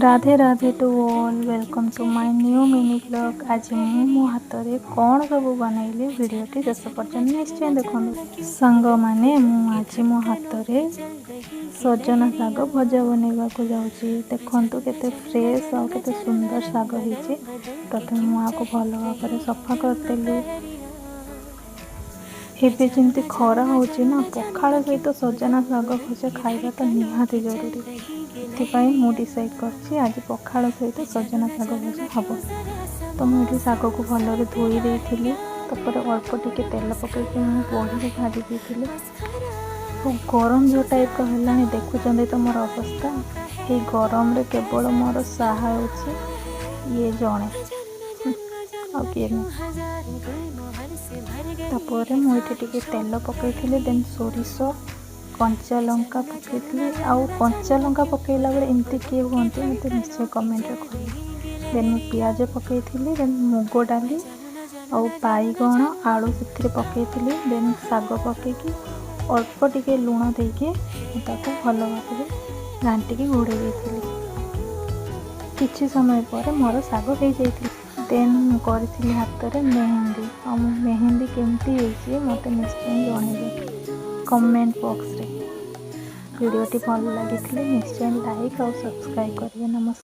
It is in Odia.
Radhe Radhe to all, welcome to my new mini vlog। ଆଜି ମୁଁ ମୋ ହାତରେ କ'ଣ ସବୁ ବନେଇଲି, ଭିଡ଼ିଓଟି ଶେଷ ପର୍ଯ୍ୟନ୍ତ ନିଶ୍ଚୟ ଦେଖନ୍ତୁ। ସାଙ୍ଗମାନେ, ମୁଁ ଆଜି ମୋ ହାତରେ ସଜନା ଶାଗ ଭଜା ବନେଇବାକୁ ଯାଉଛି। ଦେଖନ୍ତୁ, କେତେ ଫ୍ରେଶ୍ ଆଉ କେତେ ସୁନ୍ଦର ଶାଗ ହେଇଛି। ପ୍ରଥମେ ମୁଁ ଏହାକୁ ଭଲ ଭାବରେ ସଫା କରିଦେଲି। ଏବେ ଯେମିତି ଖରା ହେଉଛି ନା, ପଖାଳ ସହିତ ସଜନା ଶାଗ ଭଜା ଖାଇବା ତ ନିହାତି ଜରୁରୀ। ସେଥିପାଇଁ ମୁଁ ଡିସାଇଡ଼୍ କରିଛି, ଆଜି ପଖାଳ ସହିତ ସଜନା ଶାଗ ଭଜା ହେବ। ତ ମୁଁ ଏଠି ଶାଗକୁ ଭଲରେ ଧୋଇ ଦେଇଥିଲି। ତାପରେ ଅଳ୍ପ ଟିକେ ତେଲ ପକାଇକି ମୁଁ ବଢ଼ିକୁ ଭାଜି ଦେଇଥିଲି। ଆଉ ଗରମ ଯେଉଁ ଟାଇପ୍ର ହେଲାଣି, ଦେଖୁଛନ୍ତି ତ ମୋର ଅବସ୍ଥା। ଏଇ ଗରମରେ କେବଳ ମୋର ସାହା ହେଉଛି ଇଏ ଜଣେ, ଆଉ କିଏ ନୁହେଁ। ତାପରେ ମୁଁ ଏଠି ଟିକେ ତେଲ ପକାଇଥିଲି, ଦେନ୍ ସୋରିଷ, କଞ୍ଚା ଲଙ୍କା ପକାଇଥିଲି। ଆଉ କଞ୍ଚା ଲଙ୍କା ପକାଇଲା ବେଳେ ଏମିତି କିଏ ହୁଅନ୍ତି, ମୋତେ ନିଶ୍ଚୟ କମେଣ୍ଟରେ କହିବେ। ଦେନ୍ ମୁଁ ପିଆଜ ପକାଇଥିଲି, ଦେନ୍ ମୁଗ ଡାଲି ଆଉ ବାଇଗଣ, ଆଳୁ ସେଥିରେ ପକାଇଥିଲି। ଦେନ୍ ଶାଗ ପକାଇକି ଅଳ୍ପ ଟିକେ ଲୁଣ ଦେଇକି ମୁଁ ତାକୁ ଭଲ ଭାବରେ ଘାଣ୍ଟିକି ଘୋଡ଼େଇ ଦେଇଥିଲି। କିଛି ସମୟ ପରେ ମୋର ଶାଗ ହେଇଯାଇଥିଲା। ଦେନ୍ ମୁଁ କରିଥିଲି ହାତରେ ମେହେନ୍ଦି। ଆଉ ମୁଁ ମେହେନ୍ଦି କେମିତି ହେଇଛି, ମୋତେ ନିଶ୍ଚୟ ଜଣାଇବେ କମେଣ୍ଟ ବକ୍ସରେ। ଭିଡ଼ିଓଟି ଭଲ ଲାଗିଥିଲେ ନିଶ୍ଚୟ ଲାଇକ୍ ଆଉ ସବସ୍କ୍ରାଇବ୍ କରିବେ। ନମସ୍କାର।